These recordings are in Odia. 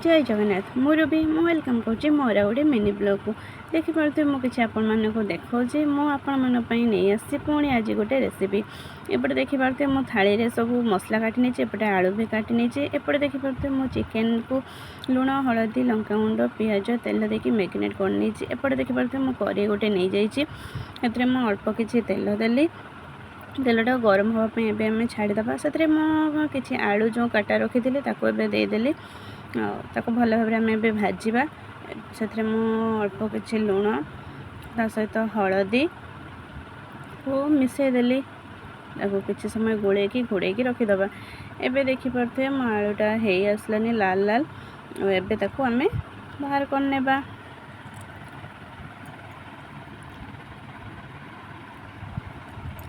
ଜୟ ଜଗନ୍ନାଥ। ମୁଁ ରୁବି, ମୁଁ welcome କରୁଛି ମୋର ଆଉ ଗୋଟେ ମିନି ବ୍ଲଗ୍କୁ। ଦେଖିପାରୁଥିବେ, ମୁଁ କିଛି ଆପଣମାନଙ୍କୁ ଦେଖାଉଛି। ମୁଁ ଆପଣମାନଙ୍କ ପାଇଁ ନେଇ ଆସିଛି ପୁଣି ଆଜି ଗୋଟେ ରେସିପି। ଏପଟେ ଦେଖିପାରୁଥିବେ, ମୁଁ ଥାଳିରେ ସବୁ ମସଲା କାଟି ନେଇଛି, ଏପଟେ ଆଳୁ ବି କାଟି ନେଇଛି। ଏପଟେ ଦେଖିପାରୁଥିବେ, ମୁଁ ଚିକେନକୁ ଲୁଣ, ହଳଦୀ, ଲଙ୍କାଗୁଣ୍ଡ, ପିଆଜ, ତେଲ ଦେଇକି ମ୍ୟାରିନେଟ୍ କରିନେଇଛି। ଏପଟେ ଦେଖିପାରୁଥିବେ, ମୁଁ କରେଇ ଗୋଟେ ନେଇଯାଇଛି। ସେଥିରେ ମୁଁ ଅଳ୍ପ କିଛି ତେଲ ଦେଲି। ତେଲଟା ଗରମ ହେବା ପାଇଁ ଏବେ ଆମେ ଛାଡ଼ିଦେବା। ସେଥିରେ ମୁଁ କିଛି ଆଳୁ ଯେଉଁ କାଟା ରଖିଥିଲି, ତାକୁ ଏବେ ଦେଇଦେଲି। ଆଉ ତାକୁ ଭଲ ଭାବରେ ଆମେ ଏବେ ଭାଜିବା। ସେଥିରେ ମୁଁ ଅଳ୍ପ କିଛି ଲୁଣ, ତା ସହିତ ହଳଦୀ କୁ ମିଶାଇ ଦେଲି। ତାକୁ କିଛି ସମୟ ଗୋଳେଇକି ଘୋଡ଼େଇକି ରଖିଦେବା। ଏବେ ଦେଖିପାରୁଥିବେ, ମୋ ଆଳୁଟା ହେଇ ଆସିଲାନି ଲାଲ ଲାଲ। ଆଉ ଏବେ ତାକୁ ଆମେ ବାହାର କରିନେବା।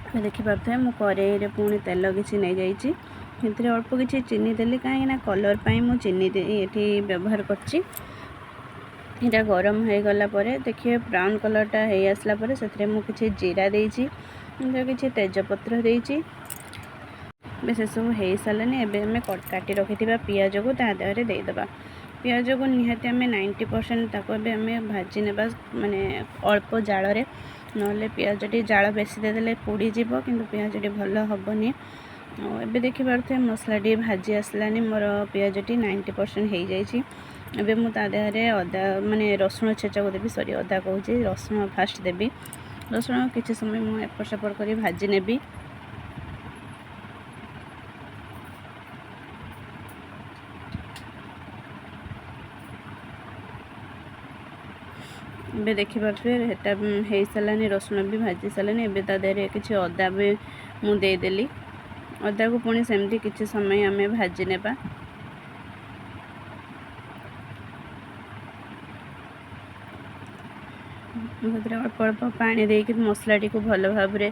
ଏବେ ଦେଖିପାରୁଥିବେ, ମୁଁ କରେଇରେ ପୁଣି ତେଲ କିଛି ନେଇଯାଇଛି। ସେଥିରେ ଅଳ୍ପ କିଛି ଚିନି ଦେଲି, କାହିଁକିନା କଲର୍ ପାଇଁ ମୁଁ ଚିନି ଦେଇ ଏଠି ବ୍ୟବହାର କରିଛି। ଏଇଟା ଗରମ ହେଇଗଲା ପରେ ଦେଖିବେ, ବ୍ରାଉନ୍ କଲର୍ଟା ହେଇ ଆସିଲା ପରେ ସେଥିରେ ମୁଁ କିଛି ଜିରା ଦେଇଛି, କିଛି ତେଜପତ୍ର ଦେଇଛି। ଏବେ ସେସବୁ ହେଇସାରିଲାନି। ଏବେ ଆମେ କାଟି ରଖିଥିବା ପିଆଜକୁ ତା ଦେହରେ ଦେଇଦେବା। ପିଆଜକୁ ନିହାତି ଆମେ 90% ତାକୁ ଏବେ ଆମେ ଭାଜି ନେବା, ମାନେ ଅଳ୍ପ ଜାଳରେ। ନହେଲେ ପିଆଜଟି ଜାଳ ବେଶୀ ଦେଇଦେଲେ ପୋଡ଼ିଯିବ, କିନ୍ତୁ ପିଆଜଟି ଭଲ ହେବନି। ଆଉ ଏବେ ଦେଖିପାରୁଥିବେ, ମସଲାଟି ଭାଜି ଆସିଲାନି, ମୋର ପିଆଜଟି 90% ହେଇଯାଇଛି। ଏବେ ମୁଁ ତା ଦେହରେ ଅଦା, ମାନେ ରସୁଣ ଛେଚାକୁ ଦେବି। ସରି, ଅଦା କହୁଛି, ରସୁଣ ଫାଷ୍ଟ ଦେବି। ରସୁଣ କିଛି ସମୟ ମୁଁ ଏପଟ ସେପଟ କରି ଭାଜି ନେବି। ଏବେ ଦେଖିପାରୁଥିବେ, ସେଟା ହେଇସାରିଲାନି, ରସୁଣ ବି ଭାଜି ସାରିଲାନି। ଏବେ ତା ଦେହରେ କିଛି ଅଦା ବି ମୁଁ ଦେଇଦେଲି। ଅଦାକୁ ପୁଣି ସେମିତି କିଛି ସମୟ ଆମେ ଭାଜି ନେବା। ସେଥିରେ ଅଳ୍ପ ଅଳ୍ପ ପାଣି ଦେଇକି ମସଲାଟିକୁ ଭଲ ଭାବରେ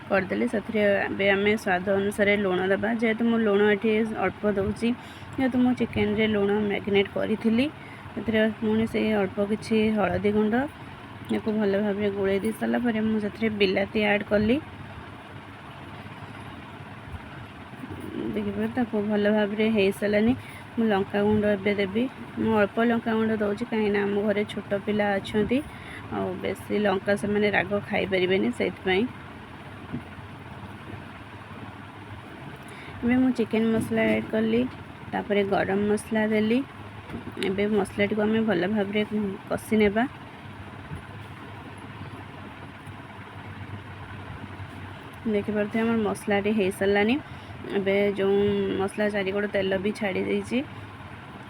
କରିଦେଲି। ସେଥିରେ ଏବେ ଆମେ ସ୍ୱାଦ ଅନୁସାରେ ଲୁଣ ଦେବା। ଯେହେତୁ ମୁଁ ଲୁଣ ଏଠି ଅଳ୍ପ ଦେଉଛି, ଯେହେତୁ ମୁଁ ଚିକେନରେ ଲୁଣ ମ୍ୟାରିନେଟ୍ କରିଥିଲି। ସେଥିରେ ପୁଣି ସେଇ ଅଳ୍ପ କିଛି ହଳଦୀ ଗୁଣ୍ଡ, ୟାକୁ ଭଲ ଭାବରେ ଗୋଳେଇ ଦେଇ ସାରିଲା ପରେ ମୁଁ ସେଥିରେ ବିଲାତି ଆଡ଼୍ କଲି। ଦେଖିବେ, ତାକୁ ଭଲ ଭାବରେ ହେଇସାରିଲାନି। ମୁଁ ଲଙ୍କା ଗୁଣ୍ଡ ଏବେ ଦେବି। ମୁଁ ଅଳ୍ପ ଲଙ୍କା ଗୁଣ୍ଡ ଦେଉଛି, କାହିଁକିନା ଆମ ଘରେ ଛୋଟ ପିଲା ଅଛନ୍ତି ଆଉ ବେଶୀ ଲଙ୍କା ସେମାନେ ରାଗ ଖାଇପାରିବେନି, ସେଇଥିପାଇଁ। ଏବେ ମୁଁ ଚିକେନ୍ ମସଲା ଆଡ଼୍ କଲି, ତାପରେ ଗରମ ମସଲା ଦେଲି। ଏବେ ମସଲାଟିକୁ ଆମେ ଭଲ ଭାବରେ କଷି ନେବା। ଦେଖିପାରୁଥିବେ, ଆମର ମସଲାଟି ହେଇସାରିଲାନି। ଏବେ ଯେଉଁ ମସଲା ଚାରିକଡ଼ ତେଲ ବି ଛାଡ଼ି ଦେଇଛି।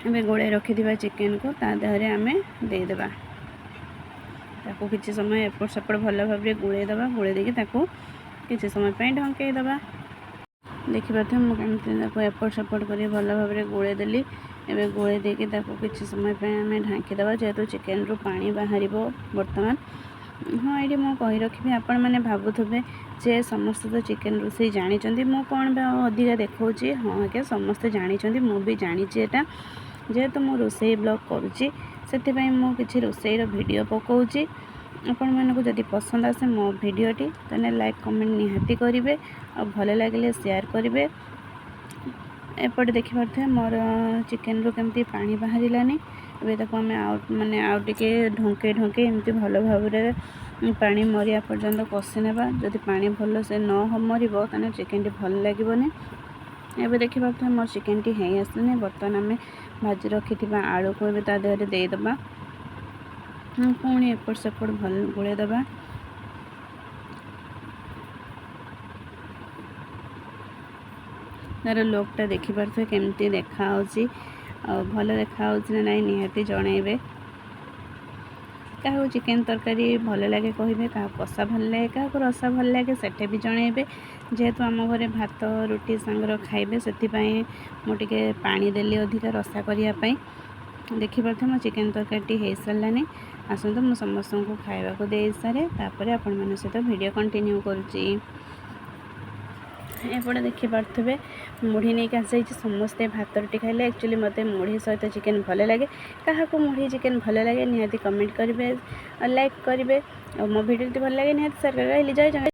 ଏବେ ଗୋଳେଇ ରଖିଥିବା ଚିକେନକୁ ତା ଦେହରେ ଆମେ ଦେଇଦେବା। ତାକୁ କିଛି ସମୟ ଏପଟ ସେପଟ ଭଲ ଭାବରେ ଗୋଳେଇ ଦେବା। ଗୋଳେଇ ଦେଇକି ତାକୁ କିଛି ସମୟ ପାଇଁ ଢଙ୍କେଇ ଦେବା। ଦେଖିପାରୁଥିବେ, ମୁଁ କେମିତି ତାକୁ ଏପଟ ସେପଟ କରି ଭଲ ଭାବରେ ଗୋଳେଇ ଦେଲି। ଏବେ ଗୋଳେଇ ଦେଇକି ତାକୁ କିଛି ସମୟ ପାଇଁ ଆମେ ଢାଙ୍କିଦେବା, ଯେହେତୁ ଚିକେନରୁ ପାଣି ବାହାରିବ ବର୍ତ୍ତମାନ। ହଁ, ଏଇଠି ମୁଁ କହି ରଖିବି, ଆପଣମାନେ ଭାବୁଥିବେ ଯେ ସମସ୍ତେ ତ ଚିକେନ ରୋଷେଇ ଜାଣିଛନ୍ତି, ମୁଁ କ'ଣ ବା ଅଧିକା ଦେଖାଉଛି? ହଁ ଆଜ୍ଞା, ସମସ୍ତେ ଜାଣିଛନ୍ତି, ମୁଁ ବି ଜାଣିଛି ଏଇଟା। ଯେହେତୁ ମୁଁ ରୋଷେଇ ବ୍ଲଗ୍ କରୁଛି, ସେଥିପାଇଁ ମୁଁ କିଛି ରୋଷେଇର ଭିଡ଼ିଓ ପକାଉଛି। ଆପଣମାନଙ୍କୁ ଯଦି ପସନ୍ଦ ଆସେ ମୋ ଭିଡ଼ିଓଟି, ତାହେଲେ ଲାଇକ୍, କମେଣ୍ଟ ନିହାତି କରିବେ ଆଉ ଭଲ ଲାଗିଲେ ସେୟାର କରିବେ। ଏପଟେ ଦେଖିପାରୁଥିବେ, ମୋର ଚିକେନରୁ କେମିତି ପାଣି ବାହାରିଲାନି। ଏବେ ତାକୁ ଆମେ ଆଉ ମାନେ ଆଉ ଟିକେ ଢଙ୍କେଇ ଢଙ୍କେଇ ଏମିତି ଭଲ ଭାବରେ ପାଣି ମରିବା ପର୍ଯ୍ୟନ୍ତ କଷି ନେବା। ଯଦି ପାଣି ଭଲସେ ନ ମରିବ, ତାହେଲେ ଚିକେନଟି ଭଲ ଲାଗିବନି। ଏବେ ଦେଖିପାରୁଥିବେ, ମୋର ଚିକେନଟି ହେଇ ଆସିଲାନି। ବର୍ତ୍ତମାନ ଆମେ ଭାଜି ରଖିଥିବା ଆଳୁକୁ ଏବେ ତା ଦେହରେ ଦେଇଦେବା। ପୁଣି ଏପଟ ସେପଟ ଭଲ ଗୋଳେଇ ଦେବା। ତାର ଲୁକ୍ଟା ଦେଖିପାରୁଥିବେ, କେମିତି ଦେଖାହେଉଛି। ଆଉ ଭଲ ଦେଖାହେଉଛି ନା ନାହିଁ, ନିହାତି ଜଣେଇବେ। କାହାକୁ ଚିକେନ୍ ତରକାରୀ ଭଲ ଲାଗେ କହିବେ, କାହାକୁ କଷା ଭଲ ଲାଗେ, କାହାକୁ ରସା ଭଲ ଲାଗେ, ସେଟା ବି ଜଣେଇବେ। ଯେହେତୁ ଆମ ଘରେ ଭାତ ରୁଟି ସାଙ୍ଗରେ ଖାଇବେ, ସେଥିପାଇଁ ମୁଁ ଟିକେ ପାଣି ଦେଲି ଅଧିକା ରସା କରିବା ପାଇଁ। ଦେଖିପାରୁଥିବେ, ମୋ ଚିକେନ୍ ତରକାରୀଟି ହେଇସାରିଲାନି। ଆସନ୍ତୁ, ମୁଁ ସମସ୍ତଙ୍କୁ ଖାଇବାକୁ ଦେଇସାରେ, ତାପରେ ଆପଣମାନଙ୍କ ସହିତ ଭିଡ଼ିଓ କଣ୍ଟିନ୍ୟୁ କରୁଛି। ଏପଟେ ଦେଖିପାରୁଥିବେ, ମୁଢ଼ି ନେଇକି ଆସିଯାଇଛି। ସମସ୍ତେ ଭାତ ରୁଟି ଖାଇଲେ। ଆକ୍ଚୁଆଲି ମୋତେ ମୁଢ଼ି ସହିତ ଚିକେନ୍ ଭଲ ଲାଗେ। କାହାକୁ ମୁଢ଼ି ଚିକେନ୍ ଭଲ ଲାଗେ, ନିହାତି କମେଣ୍ଟ କରିବେ ଆଉ ଲାଇକ୍ କରିବେ। ଆଉ ମୋ ଭିଡ଼ିଓ ଯଦି ଭଲ ଲାଗେ, ନିହାତି ସେୟାର କରିବେ। ରହିଲି, ଜୟ ଜଗନ୍ନାଥ।